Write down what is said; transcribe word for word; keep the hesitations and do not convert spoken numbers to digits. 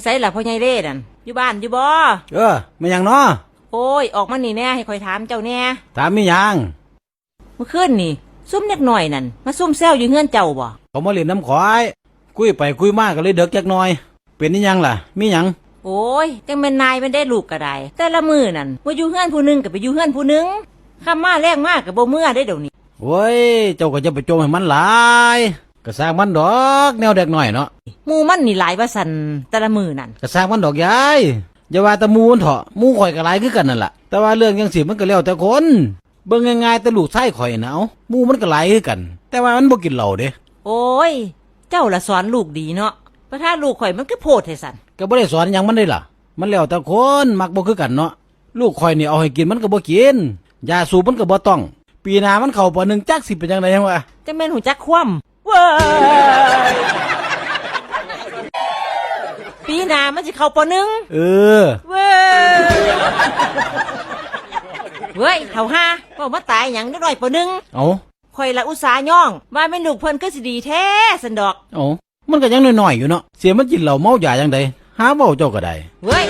ไสล่ะพ่อใหญ่เล่นั่น อยู่บ้านอยู่บ่ เออ แม่นหยังน้อ โอ้ย ออกมานี่แหน่ ให้ข้อยถามเจ้าแหน่ ถามมีหยัง มื้อคืนนี่ ซุมเด็กน้อยนั่น มาซุมแซวอยู่เฮือนเจ้าบ่ เขามาเล่นนำข้อย คุยไปคุยมาก็เลยเดิกจักหน่อย เป็นอิหยังล่ะ มีหยัง โอ้ย จั่งแม่นนายมันได้ลูกก็ได้ แต่ละมื้อนั่น บ่อยู่เฮือนผู้หนึ่งก็ไปอยู่เฮือนผู้หนึ่ง ค่ำมาแลงมาก็บ่เมือเด้เดี๋ยวนี้ โอ้ย เจ้าก็อย่าไปจ่มให้มันหลาย ก็ซ่างมันดอก แนวเด็กน้อยเนาะ หมู่มันนี่หลายว่าซั่น แต่ละมื้อนั่น ก็ซ่างมันดอกยาย อย่าว่าแต่หมู่มันเถาะ หมู่ข้อยก็หลายคือกันนั่นล่ะ แต่ว่าเรื่องจั่งซี้มันก็แล้วแต่คน เบิ่งง่ายๆ แต่ลูกชายข้อยน่ะ เอ้า หมู่มันก็หลายคือกัน แต่ว่ามันบ่กินเหล้าเด้ โอ้ย เจ้าละสอนลูกดีเนาะ ประทาลูกข้อยมันคือโพดแท้ซั่น ก็บ่ได้สอนหยังมันเด้ล่ะ มันแล้วแต่คน มักบ่คือกันเนาะ ลูกข้อยนี่เอาให้กินมันก็บ่กิน ยาสูบมันก็บ่ต้อง ปีหน้ามันเข้า ป.หนึ่ง จักสิเป็นจั่งใด๋หยังวะ จั่งแม่นฮู้จักความ เว้ย ปีหน้ามันสิเข้า ป.หนึ่ง เออ เว้ย เว้ย เฒ่าห่า เว้ามาตายหยังเด็กน้อย ป.หนึ่ง เอ้า ข้อยละอุตส่าห์ย่อง ว่าแม่นลูกเพิ่นคือสิดีแท้ซั่นดอก เอ้า มันก็ยังน้อยๆ อยู่เนาะ เสียมันกินเหล้าเมายาจั่งใด๋ หาเว้าเจ้าก็ได้ เว้ย